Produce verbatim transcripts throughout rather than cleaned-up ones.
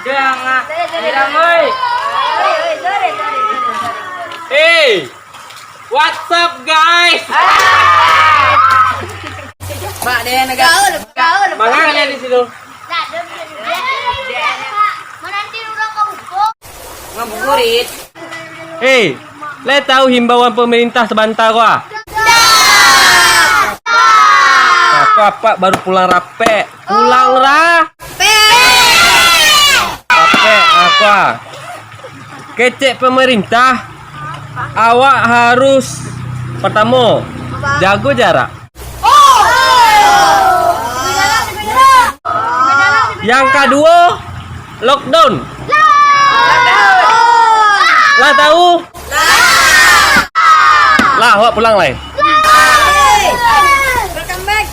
Jangan. Hey, what's up, guys? Mak, dia negara. Gaul, gaul. Mangan kalian di situ? Menanti urang ka buko. Ngabuburit. Hei, lai tahu himbauan pemerintah sabanta ko ah? Ndak. Apak-apak baru pulang rapek. Pulang ra-, rapek, ah, ko ah. Kecek pemerintah, awak harus, pertamo, jago jarak. Yang kaduo, lockdown. Lah tahu? Lah, awak pulang lai.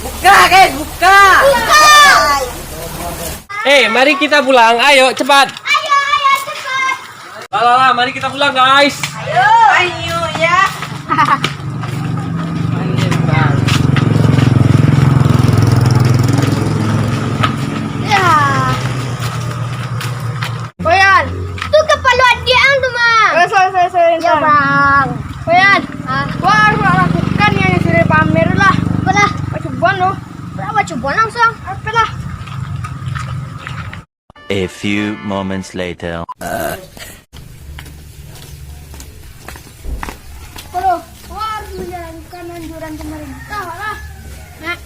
Buka, guys, buka. Eh, mari kita pulang. Ayo, cepat. Ayo, ayo, cepat. Lah, lah, lah, mari kita pulang, guys. Ayo. Ayo, ya. Ya. Koyan, tu kapalo adiak ang tu, Mang. Eh, sorry, sorry, sorry. Ya, Bang. Koyan, ah, wah, harus lakukan yang sudah pamer lah. Apalah? Pacubuan lo. Apalah, pacubuan langsung. Apalah? A few moments later. Aduh, harus menjalankan anjuran pemerintah lah. Nah,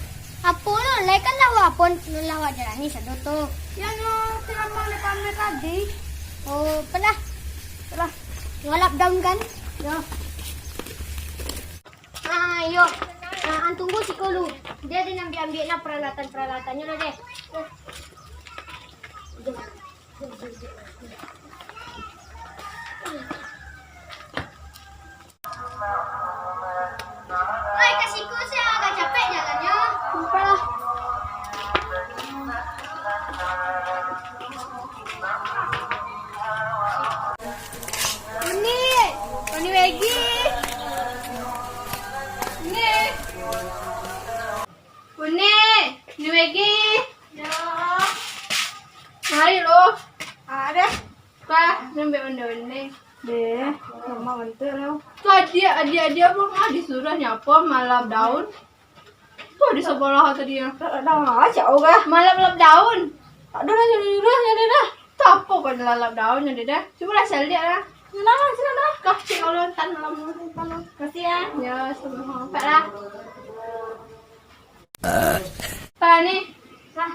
apo lo, lai kan lah wapon, lah wak jalani sado tu. Yang lo ceramah di pamer tadi. Oh, apalah. Apalah. Ngalap daun kan? Yo. Ah, iyo. Ah, ang tunggu siko lu. Dia ado ambiak-ambiak nah paralatan-paralatannyo lah deh. Oi, ka siko se, agak capek jalannyo. Ampailah. Uni, Uni Wegi. Uni. Uni, Uni Wegi. Yo. Mari lo. Ado. Ka, ngambiak onde-onde. Deh, mama bantuak lo. Tu adiak, adiak, adiak pun mah disuruah nyapu malap daun. Tu di sabalah tadi yo. Dah, dah, acak ogah. Malap-lap daun. Aduh, dah, dah, dah, dah, dah. Tu apo kau lalap daun nyo dah? Cubolah caliak lah. Silakan, silakan. Kau cek kalau tan malam ni, tan malam. Makasih ya. Ya, sama-sama. Pak lah. Pak ni. Lah.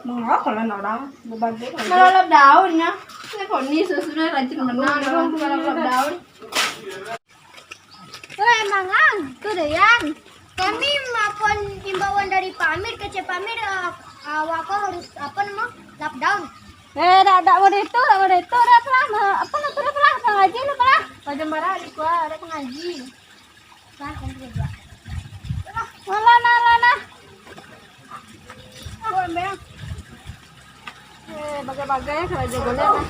Mengapa lah nak dah? Berbagai lah. Malalap daun ya. Saya kau ni sudah rajin menang. Aduh, malalap daun. Weh, Mang Ang, tu Dayan. Kami mapon imbauan dari Pak Amir, kecek Pak Amir, ah, awak ko harus, apo namo, lockdown. Eh, dak, dak boleh tu, dak boleh tu, dak apolah, ma-, apo lah tu, dak apolah, mangaji lah apolah. Macam bara di kuah, ada pengaji. Nah, yang kedua. Alah, nah, alah, nah. Aku ambil. Eh, bagai-bagai ya, kalau jago lihat, nah.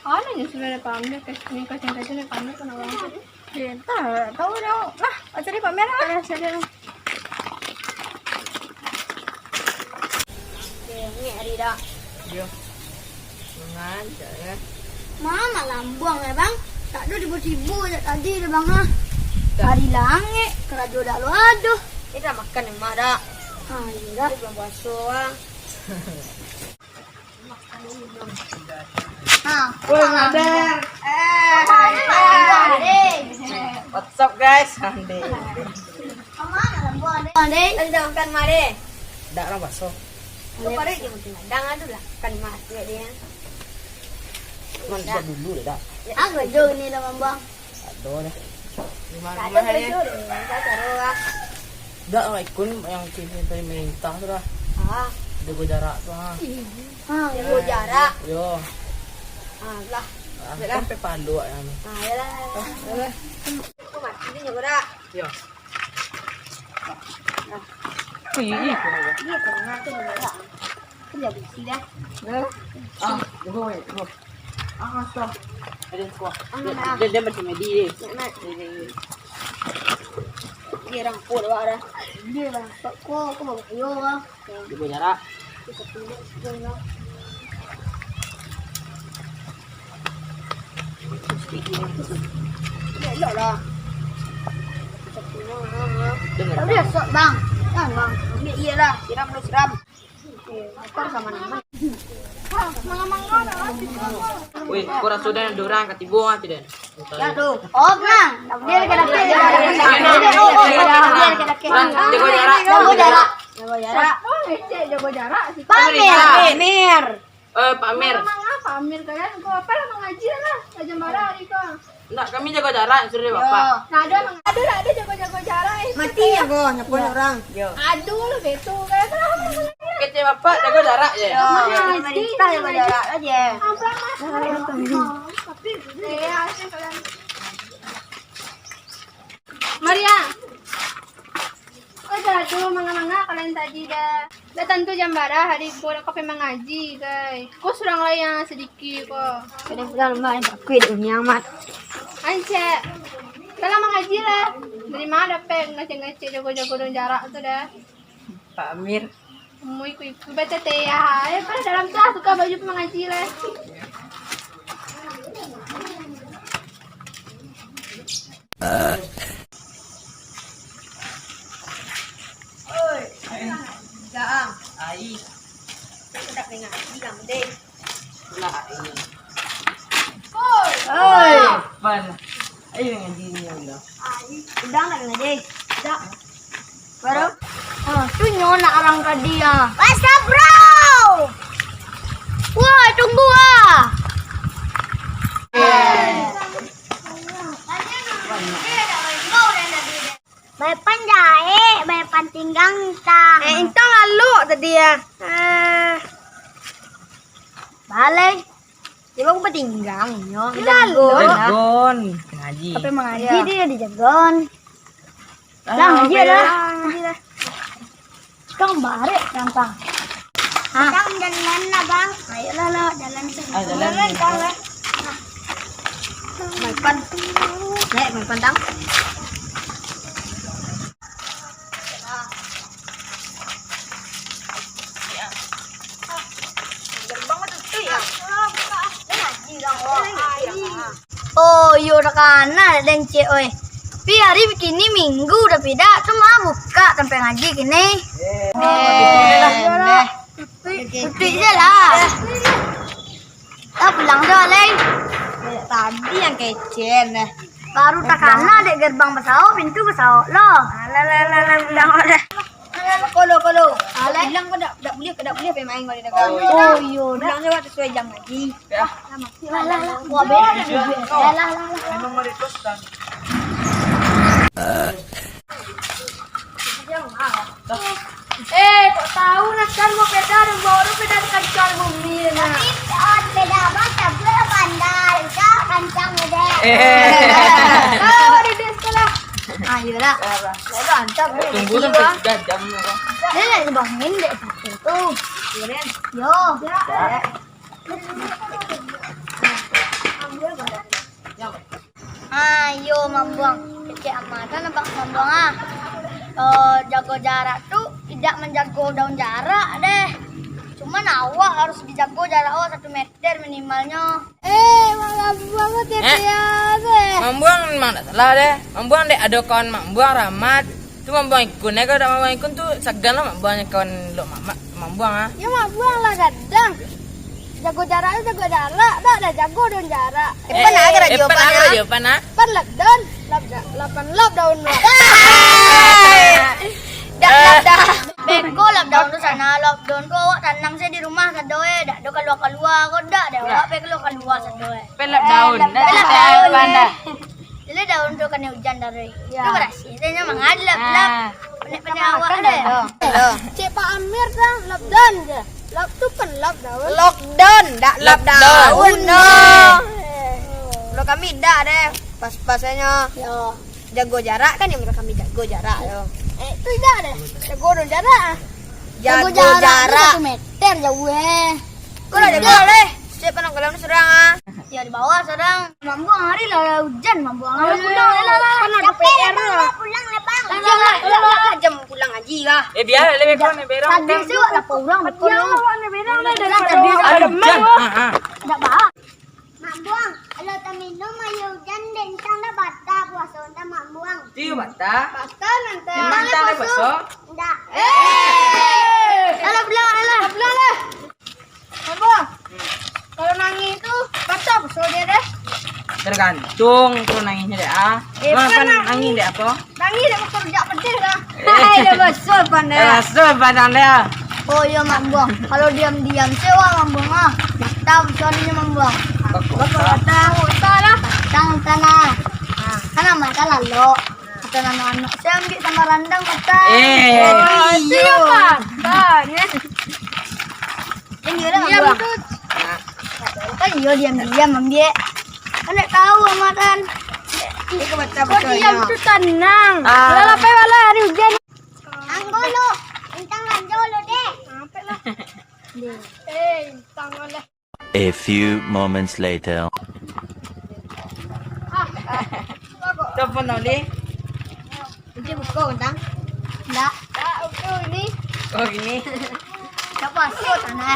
Ado nyo sudah ado pamer, kacang-kacang ado pamer, kena urang tadi. Eh, entah, tak tahu dah. Nah, cari pamer lah. Cari, cari lah. Oke, ni hari dah. Yo. Mangan, cak, ya. Mama lambuang ya, Bang. Tak ada tiba-tiba je tadi dah, Bang, ha. Hari langit, kerajo dah lo aduh. Kita makan ni, Mak, dah. Ha, iya dah. Dia belum puasa, Bang. Ha. Woi, Mader. Eh, hai, Ade. What's up, guys? Ande. Ade. Tadi dah makan, Made? Dak lah, baso. Kau paruik je mungkin. Dah, dah lah. Kan mati dia. Man, bisa dulu dah. Aku jauh ni dah, Bambang. Ado dah. Rumah-rumah aja. Dak lah, ikun yang kini pemerintah tu dah. Ah. Jago jarak tu, ha. Ha, jago jarak. Yo. Ah, lah. Ah, sampai panduk yang ni. Ah, yalah. Yalah. Aku mati ni jago jarak. Yo. Ih, ih. Dia tengah tu jago jarak. Kan dia bisi dah. Ah, jago, jago. Ah, stop. Ada kuah. Dia, dia, dia macam Medi ni. Dia, dia, dia. Dia orang kuat awak dah. Dia orang kuat, kau, kau bawa ayo lah. Dia bawa jarak. Dia satu minit, sepuluh lah. Elok lah. Dah biasa, Bang. Kan, Bang. Ambil iya lah. Siram dulu, siram. Weh, kau raso den, ado urang ka tibo ah, tu den. Ya tu. Oh, nah. Tak boleh ka dapek. Oh, oh, oh, tak boleh ka dapek. Jago jarak. Jago jarak. Jago jarak. Siapa ngecek jago jarak? Pamer. Pamer. Eh, Pak Amir. Manga Pak Amir kalian, ko apo lah mangaji lah, ka Jambara hari ko. Ndak, kami jago jarak, suruh dek bapak. Nah, ado mang-, ado lah, ado jago-jago jarak, eh. Mati jago, nyapo urang. Yo. Aduh, lah betul, kalian lah. Kecek bapak, jago jarak je. Yo, pemerintah jago jarak aja. Ampun, Mas. Tapi, eh, harusnya kalian. Maria. Oh, jadu, manga-manga kalian tadi dah. Dah tantu Jambara hari ko, dah ka pai mangaji, gai. Ko surang lai nan sadikik ko. Kadang-kadang lemah, eh, takuik dek dunia amat. Ancak. Kalau mangaji lah. Dari ma dapek ngecek-ngecek jago-jago dalam jarak tu dah? Pak Amir. Amuah, iku-iku baca teh ya. Eh, pada dalam tu lah, suka baju mangaji lah. Oi, Jang. Ai. Sedap dengar. Bilang deh. Lah, ai. Oi. Oi. Pan. Ayo ngaji ni, Allah. Ai. Udah nak ngaji? Udah. Baru? Ah, tu nyo nak urang tadi ah. What's up, bro? Wah, tunggu ah. Baepan jae, baepan tinggang intang. Eh, intang lalok tadi ah. Eh. Balai. Tibo aku batinggang nyo. Lalok. Jagon. Ngaji. Sampai mangaji dia di jagon. Lah, ngaji lah. Ngaji lah. Kang barek, Kang, Kang. Hah? Kang, jalan lah, Bang. Ayolah, lah, jalan. Ah, jalan. Jalan, Kang, lah. Maipan. Nek, maipan, Kang. Gerbang tutup ya? Ini ngaji, Kang. Oh, ai. Oh, iyo, dak kana den cek, oi. Pi ari kini Minggu, tapi dak cuma buka sampai ngaji kini. Eh, eh, eh. Tutup je lah. Lah pulang jo, Leng. Tadi yang kecen dah. Baru takana dek gerbang basaok, pintu basaok lo. Alah, lah, lah, lah, pulang dah. Kolo, kolo. Alah. Bilang kau dak, dak buliah, dak buliah pai main kau di dalam. Oh, iyo, dak. Bilang jo sesuai jam ngaji. Lah, lah, lah. Wah, beda dah. Lah, lah, lah, lah. Memang mau diteruskan. Eh, kok tahu nak kan mau peda dan bawa orang peda di kancang bumi nah. Tapi, eh, peda abang cabut lah pandai, kau kancang udah. Eh. Tahu di sekolah. Ah, iyolah. Apa? Udah ancam. Tunggu sampai tiga jam ni, Bang. Dia nak dibangin dek satu tu. Yo. Ya. Ayo, Mambuang. Kecek amat nampak Mambuang ah. Eh, jago jarak tu tidak menjago daun jarak deh. Cuman awak harus dijago jarak awak satu meter minimalnyo. Eh, Mambuang tu eh? Mambuang memang tak salah deh. Mambuang dek ado kawan Mambuang Rahmat. Tu Mambuang Ikun, eh, kalau dak Mambuang Ikun tu sagan lah Mambuang kawan dek Mambuang ah. Ya, Mambuang lah gadang. Jago jarak tu jago jarak, dak dah jago daun jarak. Eh, Epan nak agak radio Epan Epan ah? Epan ah? Epan lap daun, lap da-, lapan lap daun tu. Dak lap dah. Beko lap daun tu sana, lap daun ko awak tanang sajo di rumah sado eh, dak do kalua-kalua ko dak deh, awak pai kalua-kalua sado eh. Pelap daun, dah lap daun, Epan dah. Jadi daun tu kena hujan dari. Ya. Tu berasih. Dia nyaman ada lap lap. Ah. Penek-penek awak ada. Cek Pak Amir dah lap daun je. Lap tu kan lap daun. Lockdown, dak lap daun. Lockdown. No. Kalau kami dak deh. Pas-pasnya. Ya. Jago jarak kan yang kami jago jarak tu. Eh, tu dak deh. Jago daun jarak. Jago jarak tu satu meter jauh eh. Kau dah jago leh. Siapa nak kalau surang ah? Ya, di bawah surang. Mambuang hari lah hujan, Mambuang. Ayo pulang lah, lah, lah. Kan ada P R lah. Pulang lah, Bang. Lah, lah, lah, lah, lah, jam pulang haji lah. Eh, biar lah, lebih kurang ni berang. Tadi tu lah orang betul. Biar lah, ni berang lah, daripada hujan. Ah, ah. Dak bah. Mambuang, kalau tak minum ayo Dah. Patah nan Emang tak ada puaso? Ndak. Eh! Alah, pulang, alah. Pulang lah. Abah, kalau nangih tu, patah puaso dia deh. Tergantung tu nangihnyo dek ah. Eh, Abah pan nangih. Nangih dek apo? Nangih dek puaso rujak pedih lah. Eh. Hai, dah puaso pan deh. Eh, puaso padang deh. Oh iyo, Mak Buang. Kalau diam-diam se wak Mak Buang ah. Patah puaso adinyo Mak Buang. Bapak patah. Patah lah. Patah tanah. Kan amat kan lalok. Kata anak-anak, saya ambil sama randang, kata. Eh. Oh, itu iyo. Patah, ya. Kan iyo lah, Diam Bang. Tu. Kan iyo diam-diam ambil. Kan tak tahu, Mak, kan. Ini kau baca Kau betul, diam ya. Tu tenang. Ah. Kalau lapeh malah hari hujan. Anggo lo, bintang ranjau lo, Dek. Sampai lah. Eh, bintang lo lah. A few moments later. Telepon tau, Li. Kunci buka, Bang. Ndak. Tak, itu ini. Oh, gini. Siapa masuk sana?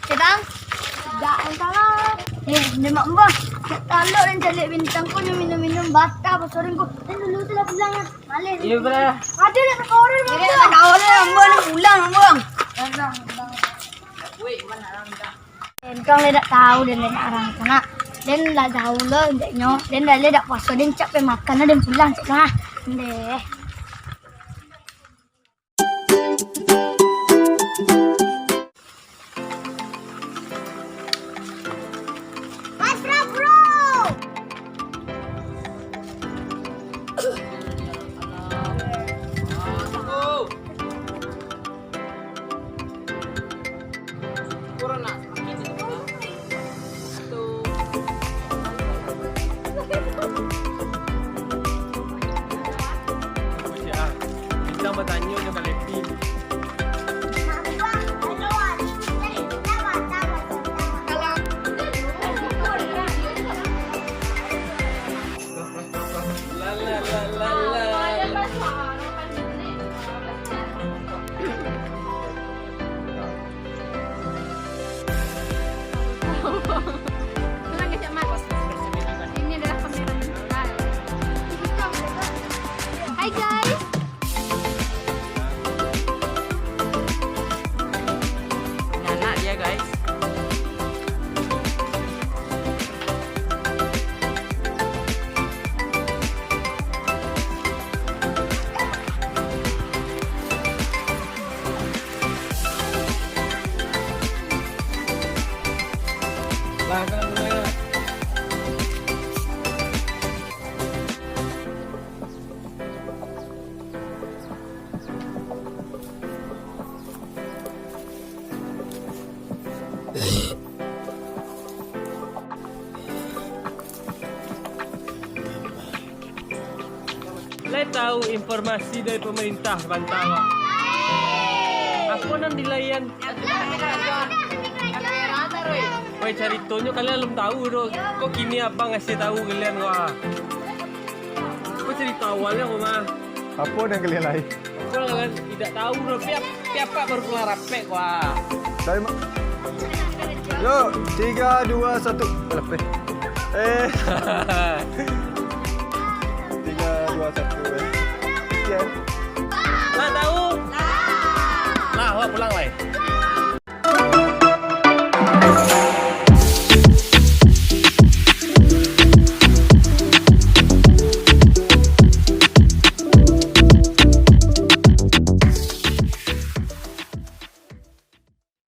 Sedang? Ndak, entahlah. Eh, dia mak mbah. Cak talok dan calik bintang ko, nyo minum-minum bata, pasorin ko. Dan dulu tu lah pulang lah. Maleh. Iya, bro. Ada nak sekolah, Bang. Ada nak sekolah, Bang. Pulang, Bang. Pulang, pulang. Weh, mana orang dah? Den kan lai dak tahu, den lai dak arang sanak. Den lah jauh lo, den nyo, den lah lai dak puaso, den cak pai makan lah, den pulang cak lah. Deh. Mas Bro, Bro. Bintang batanyo nyo ka Lepi. Ini adalah kameramen kita. Hai, guys. Ini anak dia, guys. Lai tahu informasi dari pemerintah sabanta, Wak. Apo nan dilaian? Wai, caritonyo kalian alun tahu doh. Kok kini abang ngasih tahu kalian, Wak? Apo carito awalnyo, Wak? Apo nan kalian lai? Apo nan kalian indak tahu doh? Pi, pi apak baru pulang rapek, Wak. Dari ma-, yo, tiga, dua, satu. Lapeh. Eh.